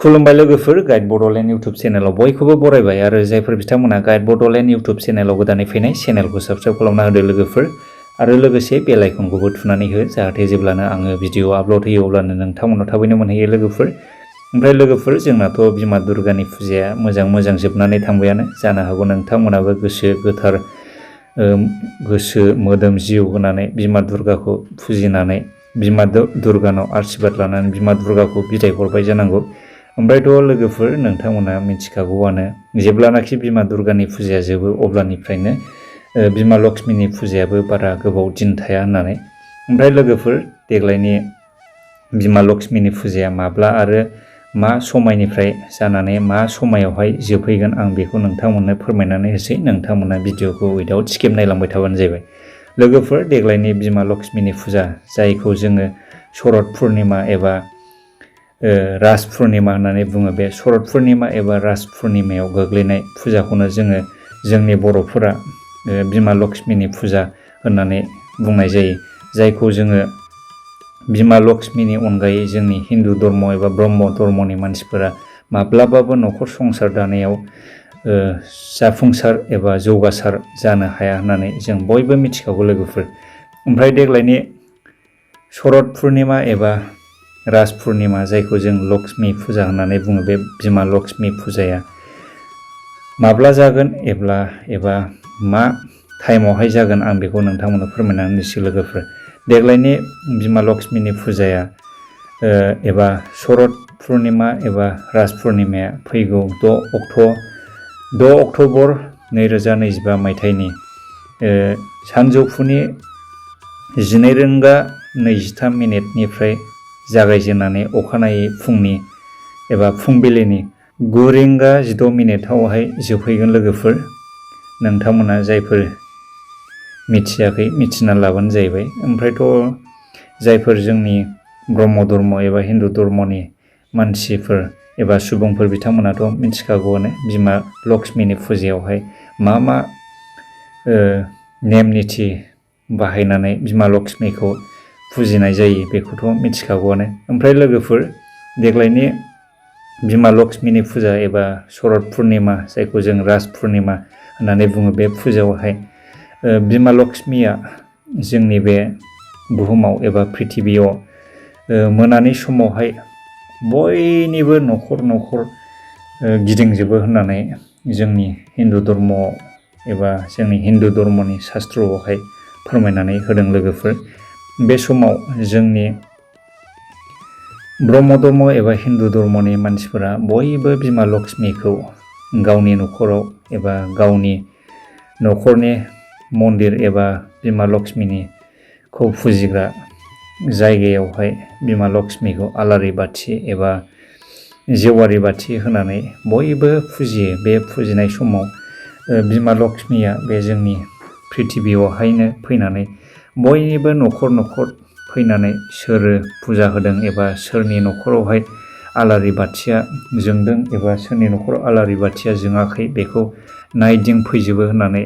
खुलुमबाय लोगोफोर guide Bodoland YouTube चेनेलाव बयखौबो बरायबाय आरो जायफोर बिथांमोना गाइड बड'लेण्ड इउटुब चेनेलाव गोदानै फैनाय चेनेलखौ साबस्क्राइब खालामना होदो लोगोफोर आरो लोगोसे बेल आइकनखौबो थुनानै हो जाहाथे जेब्लानो आङो भिडिअ आपल'ड होयो अब्लानो नोंथांमोनाव थाबैनो मोनहैयो लोगोफोर। ओमफ्राय लोगोफोर जोंनाथ' बिमा दुर्गानि फुजाया मोजां जोबनानै थांबायानो जानो हागौ नोंथांमोनाबो गोसो गोथार गोसो मोदोम जिउ होनानै बिमा दुर्गाखौ फुजिनानै बिमा दुर्गानाव आशीर्बाद लानानै बिमा दुर्गाखौ बिदाय हरबाय जानांगौ। ओमफ्रायथ' लोगोफोर नोंथांमोना मिथिखागौआनो जेब्लानाखि बिमा दुर्गानि फुजाया जोबो अब्लानिफ्रायनो बिमा लक्ष्मीनि फुजायाबो बारा गोबाव दिन थाया होननानै। ओमफ्राय लोगोफोर देग्लायनि बिमा लक्ष्मीनि फुजाया माब्ला आरो मा समायनिफ्राय जानानै मा समायावहाय जोबहैगोन आं बेखौ नोंथांमोननो फोरमायनानै होसै। नोंथांमोना भिडिअखौ उइदाउट स्किप नायलांबाय थाबानो जाबाय। लोगोफोर देग्लायनि बिमा लक्ष्मीनि फुजा जायखौ जोङो शरद पुर्णिमा एबा राज पुर्णिमा होननानै बुङो, बे शरद पुर्णिमा एबा राज पुर्णिमायाव गोग्लैनाय फुजाखौनो जोङो जोंनि बर'फोरा बिमा लक्ष्मीनि फुजा होननानै बुंनाय जायो। जायखौ जोङो बिमा लक्ष्मीनि अनगायै जोंनि हिन्दु धर्म एबा ब्रह्म धर्मनि मानसिफोरा माब्लाबाबो न'खर संसार दानायाव जाफुंसार एबा जौगासार जानो हाया होननानै जों बयबो मिथिखागौ लोगोफोर। ओमफ्राय देग्लायनि शरद पुर्णिमा एबा राज पुर्णिमा जायखौ जों लक्ष्मी फुजा होननानै बुङो, बे बिमा लक्ष्मी फुजाया माब्ला जागोन एबा मा टाइमावहाय जागोन आं बेखौ नोंथांमोननो फोरमायनानै होनोसै लोगोफोर। देग्लायनि बिमा लक्ष्मीनि फुजाया एबा शरद पुर्णिमा एबा राज पुर्णिमाया फैगौ 6 अक्ट'बर 2025 मायथाइनि सानजौफुनि 12:23 जागायजेननानै अखानायै फुंनि एबा फुंबिलिनि 9:06 जोबहैगोन लोगोफोर। नोंथांमोना जायफोर मिथियाखै मिथिना लाबानो जाहैबाय। ओमफ्रायथ' जायफोर जोंनि ब्रह्म धर्म एबा हिन्दु धर्मनि मानसिफोर एबा सुबुंफोर बिथांमोनाथ' मिथिखागौआनो बिमा लक्ष्मीनि फुजायावहाय मा नेम निथि बाहायनानै बिमा लक्ष्मीखौ फुजिनाय जायो बेखौथ' मिथिखागौआनो। ओमफ्राय लोगोफोर देग्लायनि बिमा लक्ष्मीनि फुजा एबा शरद पुर्णिमा जायखौ जों राज पुर्णिमा होननानै बुङो, बे फुजायावहाय बिमा लक्ष्मीया जोंनि बे बुहुमाव एबा प्रिथिबियाव मोनानि समावहाय बयनिबो न'खर गिदिंजोबो होननानै जोंनि हिन्दु धर्म एबा जोंनि हिन्दु धर्मनि शास्त्रआवहाय फोरमायनानै होदों लोगोफोर। बे समाव जोंनि ब्रह्म धर्म एबा हिन्दु धर्मनि मानसिफोरा बयबो बिमा लक्ष्मीखौ गावनि न'खराव एबा गावनि न'खरनि मन्दिर एबा बिमा लक्ष्मीखौ फुजिग्रा जायगायावहाय बिमा लक्ष्मीखौ आलारि बाथि एबा जेवारि बाथि होनानै बयबो फुजियो। बे फुजिनाय समाव बिमा लक्ष्मीया बे जोंनि प्रिथिबियावहायनो फैनानै बयनिबो न'खर फैनानै सोर फुजा होदों एबा सोरनि न'खरावहाय आलारि बाथिया जोंदों एबा सोरनि न'खराव आलारि बाथिया जोङाखै बेखौ नायदिंफैजोबो होननानै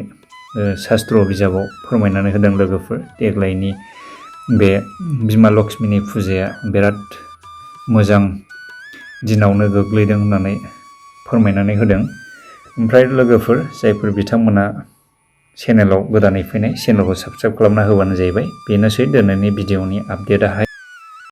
शास्त्र बिजाबाव फोरमायनानै होदों लोगोफोर। देग्लायनि बे बिमा लक्ष्मीनि फुजाया बिराद मोजां दिनावनो गोग्लैदों होननानै फोरमायनानै होदों। ओमफ्राय लोगोफोर जायफोर बिथांमोना चेनेलाव गोदानै फैनाय चेनेलखौ साबस्क्राइब खालामना होबानो जाहैबाय। बेनोसै दिनैनि भिडिअनि आपडेटआहाय।